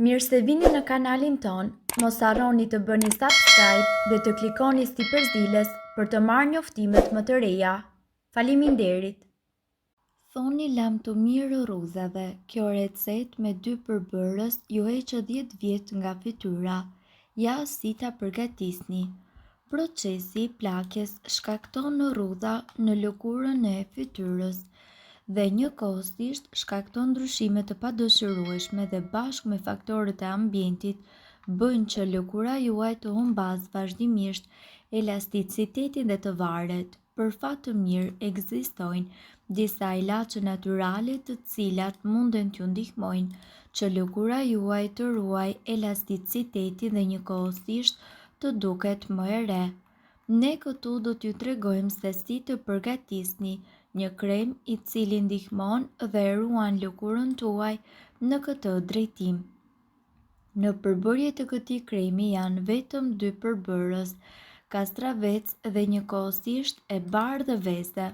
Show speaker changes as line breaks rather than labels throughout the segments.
Mirë se vini në kanalin tonë, mos harroni të bëni subscribe dhe të klikoni sipër ziles për të marrë njoftimet më të reja. Faleminderit! Thoni lamtumirë rrudhave, kjo recetë me dy përbërës ju heq 10 vjet nga fytyra. Ja si ta përgatisni. Procesi i plakjes shkakton rrudha në lëkurën e fytyrës dhe njëkohësisht shkakton ndryshime të padëshirueshme dhe bashkë me faktorët e ambientit bëjnë që lëkura juaj të humbasë vazhdimisht elasticitetin dhe të varet. Për fat të mirë ekzistojnë disa ilaçe natyrale të cilat munden t'ju ndihmojnë që lëkura juaj të ruajë elasticitetin dhe njëkohësisht të duket më e re. Ne këtu do t'ju tregojmë se si të përgatisni një krem i cili ndihmon dhe e ruan lëkurën tuaj në këtë drejtim. Në përbërje të këtij kremi janë vetëm dy përbërës, kastravec dhe njëkohësisht e bardhë veze.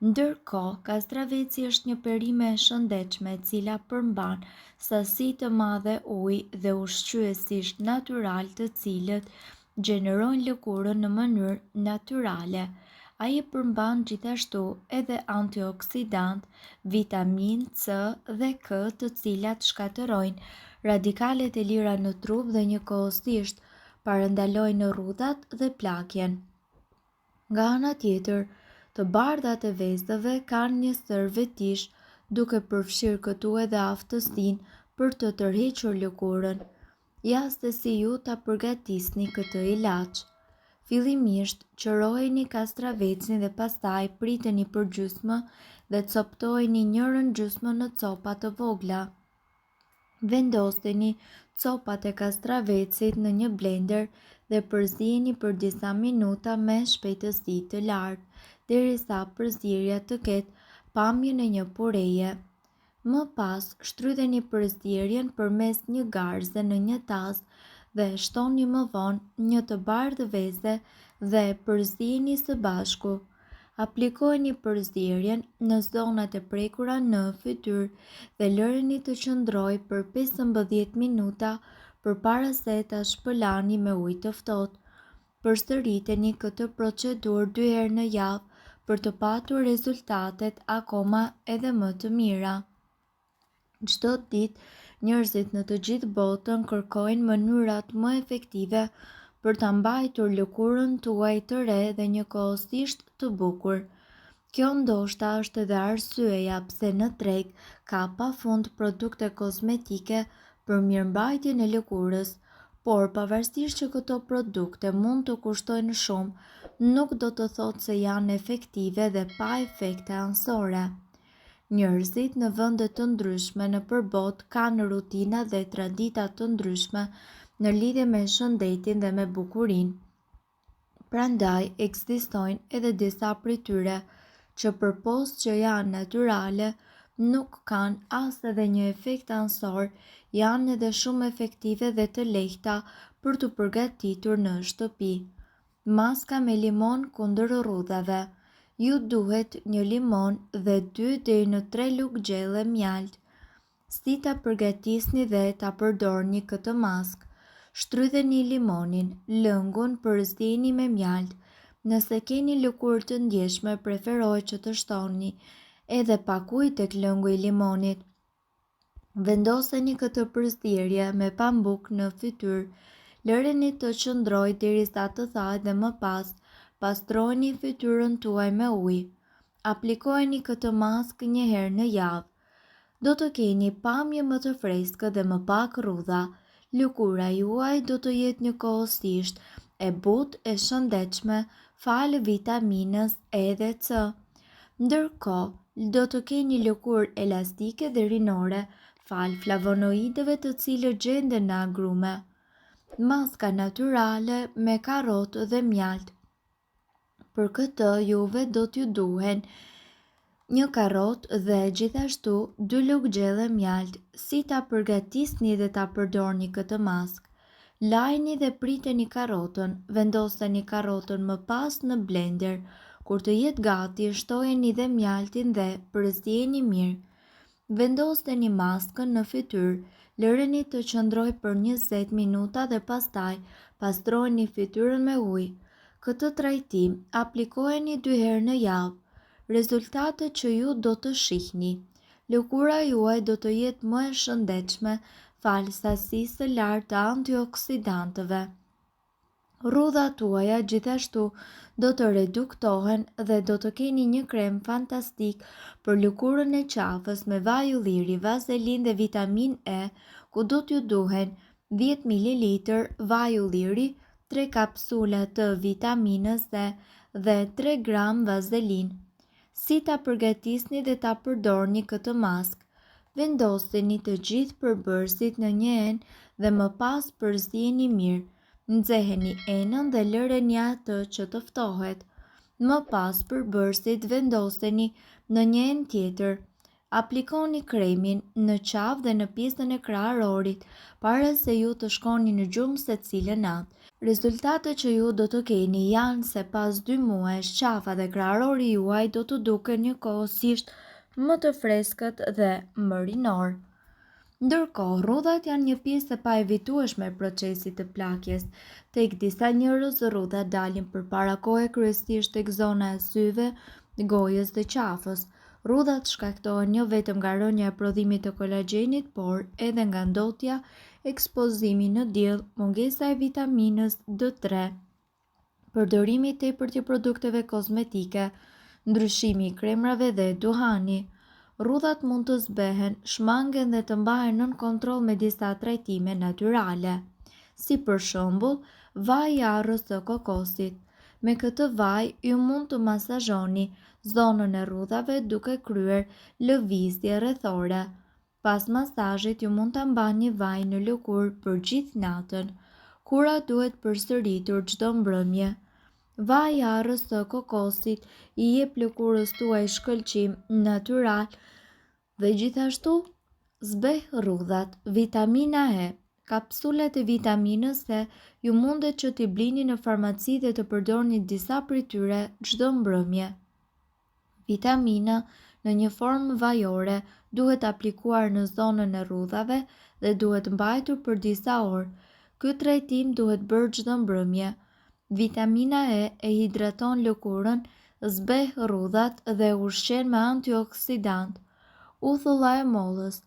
Ndërkohë, kastraveci është një perime e shëndetshme e cila përmban sasi të madhe ujë dhe ushqyesish natyralë të cilët gjenerojnë lëkurën në mënyrë natyrale. Ai përmban gjithashtu edhe antioksidantë, vitaminë C dhe K të cilat shkatërrojnë radikalet e lira në trup dhe njëkohësisht parandalojnë rrudhat dhe plakjen. Nga ana tjetër, të bardhat e vezëve kanë një sërë vetish, duke përfshirë këtu edhe aftësinë për të tërhequr lëkurën. Ja se si ju ta përgatisni këtë ilaç. Fillimisht, qërojeni kastravecin dhe pastaj priteni përgjysmë dhe copëtojeni njërën gjysmë në copa të vogla. Vendoseni copat e kastravecit në një blender dhe përzieni për disa minuta me shpejtësi të lartë, derisa përzierja të ketë pamjen e një pureje. Më pas, shtrydheni përzierjen përmes një garze në një tas dhe shtoni më vonë një të bardhë veze dhe përzieni së bashku. Aplikojeni përzierjen në zonat e prekura në fytyrë dhe lëreni të qëndrojë për 15 minuta përpara se ta shpëlani me ujë të ftohtë. Përsëriteni këtë procedurë dy herë në javë për të patur rezultatet akoma edhe më të mira. Çdo ditë, njerëzit në të gjithë botën kërkojnë mënyrat më efektive për ta mbajtur lëkurën tuaj të re dhe njëkohësisht të bukur. Kjo ndoshta është edhe arsyeja pse në treg ka pafund produkte kozmetike për mirëmbajtjen e lëkurës, por pavarësisht që këto produkte mund të kushtojnë shumë, nuk do të thotë se janë efektive dhe pa efekte anësore. Njerëzit në vende të ndryshme nëpër botë kanë rutina dhe tradita të ndryshme në lidhje me shëndetin dhe me bukurinë. Prandaj ekzistojnë edhe disa prej tyre që përpos që janë natyrale, nuk kanë as edhe një efekt anësor, janë edhe shumë efektive dhe të lehta për t'u përgatitur në shtëpi. Maska me limon kundër rrudhave. Ju duhet një limon dhe 2 deri në 3 lugë gjelle mjaltë. Si ta përgatisni dhe ta përdorni këtë maskë? Shtrydheni limonin, lëngun përzieni me mjaltë. Nëse keni lëkurë të ndjeshme, preferohet që të shtoni edhe pak ujë tek lëngu i limonit. Vendoseni këtë përzierje me pambuk në fytyrë. Lëreni të qëndrojë derisa të thahet dhe më pas pastrojeni fytyrën tuaj me ujë. Aplikojeni këtë maskë një herë në javë. Do të keni pamje më të freskët dhe më pak rrudha. Lëkura juaj do të jetë njëkohësisht e butë e shëndetshme falë vitaminës E dhe C. Ndërkohë, do të keni lëkurë elastike dhe rinore falë flavonoideve të cilët gjenden në agrume. Maska natyrale me karotë dhe mjaltë. Për këtë juve do t'ju duhen një karotë dhe gjithashtu dy lugë gjelle mjaltë. Si ta përgatisni dhe ta përdorni këtë maskë? Lajeni dhe priteni karotën, vendoseni karotën më pas në blender. Kur të jetë gati, shtojeni dhe mjaltin dhe përzieni mirë. Vendoseni maskën në fytyrë, lëreni të qëndrojë për 20 minuta dhe pastaj pastrojeni fytyrën me ujë. Këtë trajtim aplikojeni dy herë në javë. Rezultatet që ju do të shihni. Lëkura juaj do të jetë më e shëndetshme falë sasisë së lartë të antioksidantëve. Rrudhat tuaja gjithashtu do të reduktohen dhe do të keni një krem fantastik për lëkurën e qafës me vaj ulliri, vazelinë dhe vitaminë E, ku do t'ju duhen 10 ml vaj ulliri, 3 kapsula të vitaminës E dhe 3 gram vazelinë. Si ta përgatisni dhe ta përdorni këtë maskë? Vendoseni të gjithë përbërësit në një enë dhe më pas përzieni mirë. Nxeheni enën dhe lëreni atë që të ftohet. Më pas përbërësit vendoseni në një enë tjetër. Aplikoni kremin në qafë dhe në pjesën e kraharorit para se ju të shkoni në gjumë secilën natë. Rezultatet që ju do të keni janë se pas dy muajsh qafa dhe kraharori juaj do të duken njëkohësisht më të freskët dhe më rinorë. Ndërkohë, rrudhat janë një pjesë e paevitueshme e procesit të plakjes. Tek disa njerëz rrudhat dalin përpara kohe kryesisht tek zona e syve, gojës dhe qafës. Rrudhat shkaktohen jo vetëm nga rënia e prodhimit të kolagjenit, por edhe nga ndotja, ekspozimi në diell, mungesa e vitaminës D3, përdorimi i tepërt i produkteve kozmetike, ndryshimi i kremrave dhe duhani. Rrudhat mund të zbehen, shmangen dhe të mbahen nën kontroll me disa trajtime natyrale, si për shembull, vaji i arrës së kokosit. Me këtë vaj ju mund të masazhoni zonën e rrudhave duke kryer lëvizje rrethore. Pas masazhit ju mund ta mbani vajin në lëkurë për gjithë natën. Kura duhet përsëritur çdo mbrëmje. Vaji i arrës së kokosit i jep lëkurës tuaj shkëlqim natyral dhe gjithashtu zbeh rrudhat. Vitamina E Kapsulat e vitaminës E ju mundet që t'i blini në farmaci dhe të përdorni disa prej tyre çdo mbrëmje. Vitamina në një formë vajore duhet aplikuar në zonën e rrudhave dhe duhet mbajtur për disa orë. Ky trajtim duhet bërë çdo mbrëmje. Vitamina E e hidraton lëkurën, zbeh rrudhat dhe e ushqen me antioksidantë. Uthulla e mollës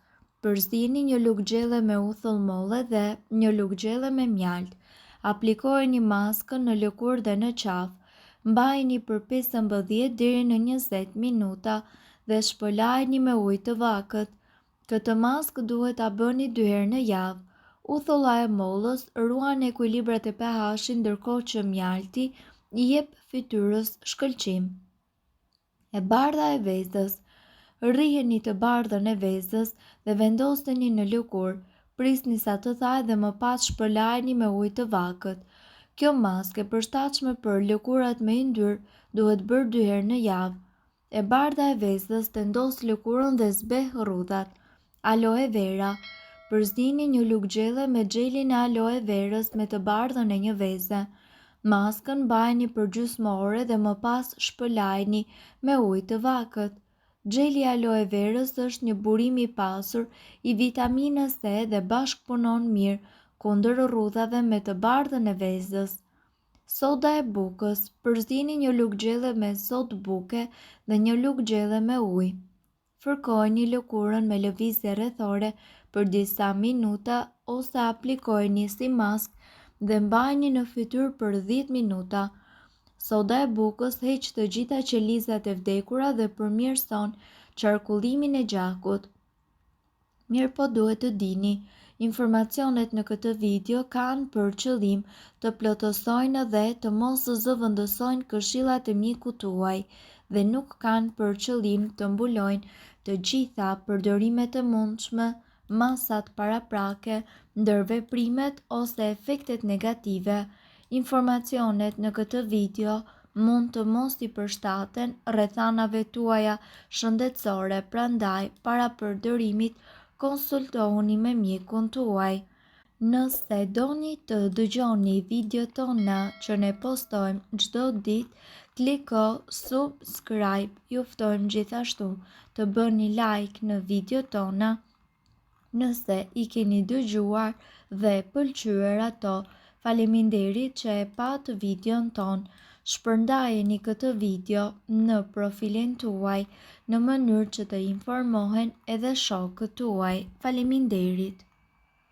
Përzieni një lugë gjelle me uthull molle dhe një lugë gjelle me mjaltë. Aplikojeni maskën në lëkurë dhe në qafë. Mbajeni për 15 deri në 20 minuta dhe shpëlajeni me ujë të vakët. Këtë maskë duhet ta bëni dy herë në javë. Uthulla e mollës ruan ekuilibrat e pH-it ndërkohë që mjalti i jep fytyrës shkëlqim. E bardha e vezës. Rriheni të bardhën e vezës dhe vendoseni në lëkurë. Prisni sa të thahet dhe më pas shpëlajeni me ujë të vakët. Kjo maskë e përshtatshme për lëkurat me yndyrë duhet bërë dy herë në javë. E bardha e vezës tendos lëkurën dhe zbeh rrudhat. Aloe vera. Përzieni një lugë gjelle me xhelin e aloe verës me të bardhën e një veze. Maskën mbajeni për gjysmë ore dhe më pas shpëlajeni me ujë të vakët. Xheli i aloe verës është një burim i pasur i vitaminës E dhe bashkëpunon mirë kundër rrudhave me të bardhën e vezës. Soda e bukës. Përzieni një lugë gjelle me sodë buke dhe një lugë gjelle me ujë. Fërkojeni lëkurën me lëvizje rrethore për disa minuta ose aplikojeni si maskë dhe mbajeni në fytyrë për 10 minuta. Soda e bukës heq të gjitha qelizat e vdekura dhe përmirëson qarkullimin e gjakut. Mirëpo duhet të dini, informacionet në këtë video kanë për qëllim të plotësojnë dhe të mos zëvendësojnë këshillat e mjekut tuaj dhe nuk kanë për qëllim të mbulojnë të gjitha përdorimet e mundshme, masat paraprake, ndërveprimet ose efektet negative. Informacionet në këtë video mund të mos i përshtaten rrethanave tuaja shëndetësore, prandaj para përdorimit konsultohuni me mjekun tuaj. Nëse doni të dëgjoni videot tona që ne postojmë çdo ditë, Kliko subscribe, ju ftojmë gjithashtu të bëni like në videot tona nëse i keni dëgjuar dhe pëlqyer ato. Faleminderit që e patë videon tonë. Shpërndajeni këtë video në profilin tuaj në mënyrë që të informohen edhe shokët tuaj. Faleminderit!